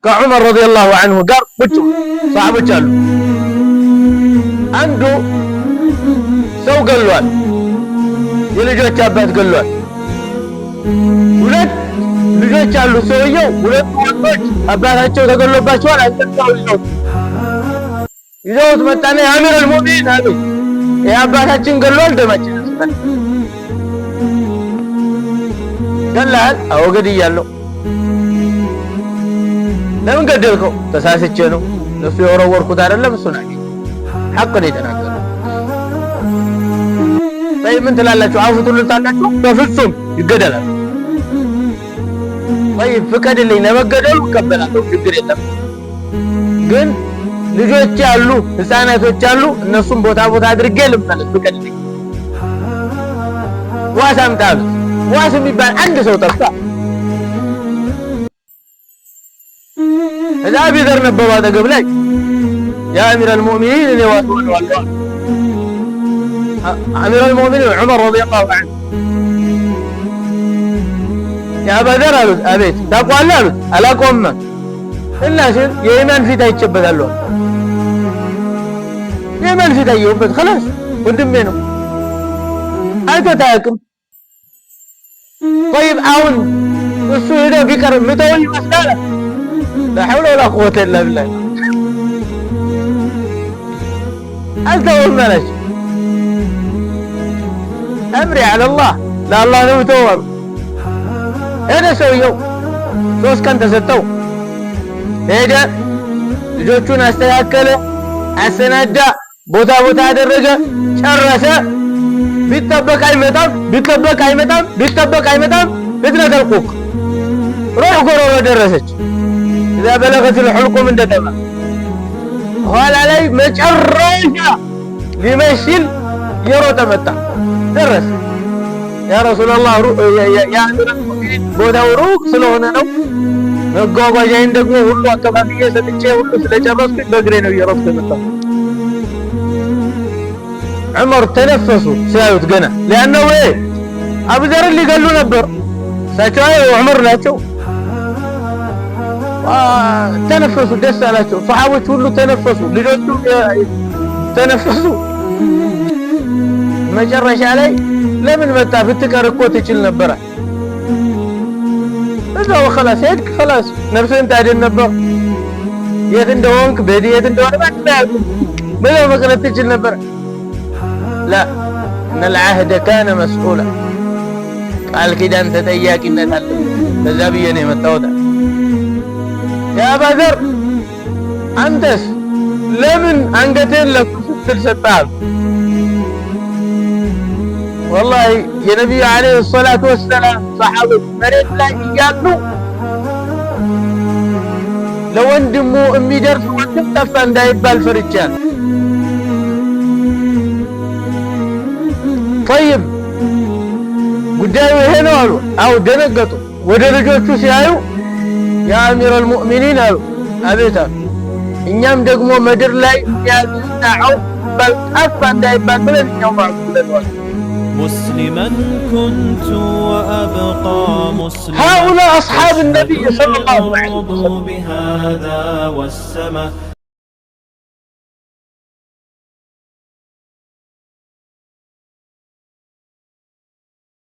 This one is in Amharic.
ከዑመር رضي الله عنه ጋር ቁጭ ሰሃቦች አሉ። አንዱ ሰው ገሏል፣ የልጆች አባት ገሏል። ሁለት ልጆች አሉ ሰውየው፣ ሁለቱ ወንዶች አባታቸው ተገሎባቸዋል። አንጠልጥለው ይዘውት መጣና يا أمير المؤمنين አሉ፣ ይህ አባታችን ገሏል፣ ደማችን ገላሃል? አዎ ገድያለሁ። ለምን ገደልከው? ተሳስቼ ነው፣ እሱ የወረወርኩት አይደለም፣ እሱ ናቸው ሐቅ ነው የተናገረው። طيب ምን ትላላችሁ? አፉ ትሉታላችሁ? በፍጹም ይገደላል። طيب ፍቀድልኝ፣ ለመገደሉ እቀበላለሁ፣ ችግር የለም። ግን ልጆች አሉ፣ ህፃናቶች አሉ፣ እነሱም ቦታ ቦታ አድርጌ ልመለስ፣ ፍቀድልኝ። ዋስ አምጣ አሉት። ዋስ የሚባል አንድ ሰው ጠፋ። እዛ አቢዘር ነበሩ አጠገብ ላይ። يا أمير المؤمنين እኔ ዋስ ሆነዋለሁ። أمير المؤمنين ዑመር رضي الله عنه يا አባዘር አሉት። አቤት። ታውቀዋለህ አሉት። አላውቀውም እና ሲል የኢማን ፊት አይቼበታለሁ። የኢማን ፊት አየሁበት። خلاص ወንድሜ ነው፣ አይቶት አያውቅም። طيب አሁን እሱ ሄዶ ቢቀር ምተው ይመስላል? لا حول ولا قوة إلا بالله። አልተውም አላቸው። أمري على الله፣ ለአላህ ነው ተው አሉ። ሄደ ሰውየው፣ 3 ቀን ተሰጠው። ሄደ፣ ልጆቹን አስተካከለ፣ አሰናዳ፣ ቦታ ቦታ አደረገ፣ ጨረሰ። ቢጠበቅ አይመጣም፣ ቢጠበቅ አይመጣም፣ ቢጠበቅ አይመጣም። فتنة القوق ሩሕ ጎሮሮ ደረሰች። إذا بلغت الحلقوم እንደተባ ኋላ ላይ መጨረሻ ሊመሽ ሲል እየሮጠ መጣ፣ ደረሰ። يا رسول الله يا أمير المؤمنين ቦታው ሩቅ ስለሆነ ነው። መጓጓዣዬን ደግሞ ሁሉ አከፋፍዬ ሰጥቼ ሁሉ ስለጨረስኩኝ በእግሬ ነው እየሮጥኩ የመጣው። ዑመር ተነፈሱ ሲያዩት ገና لأنه አቡዘርን ሊገሉ ነበር። እሳቸው ዑመር ናቸው። ተነፈሱ፣ ደስ አላቸው። ሰሓቦች ሁሉ ተነፈሱ፣ ልጆቹ ተነፈሱ። መጨረሻ ላይ ለምን መጣ? ብትቀር እኮ ትችል ነበረ። እዛው خلاص ሄድክ፣ خلاص ነፍስህን ታድን ነበር። የት እንደሆንክ ቤት የት እንደሆነ ማንም አያውቅም። በዛው መቅረት ትችል ነበር። لا إن العهد كان مسؤولا፣ ቃል ኪዳን ተጠያቂነት አለ። በዛ ብዬ ነው የመጣሁት። يا አባዘር አንተስ ለምን አንገትህን ለሱ ስትል ሰጠሃል? والله የነቢዩ عليه الصلاة والسلام ሰሓቦች መሬት ላይ እያሉ ለወንድሙ የሚደርስ ወንድም ጠፋ እንዳይባል ፈርቻለሁ። طيب ጉዳዩ ይሄ ነው አሉ። አው ደነገጡ። ወደ ልጆቹ ሲያዩ يا أمير المؤمنين አሉ። አቤት አሉ። እኛም ደግሞ ምድር ላይ የሚያዝና ዐውፍ ጠፋ እንዳይባል ብለን እኛው ማለት ብለናል። مسلما كنت وأبقى مسلما هؤلاء أصحاب النبي صلى الله عليه الأرض وسلم بهذا والسماء.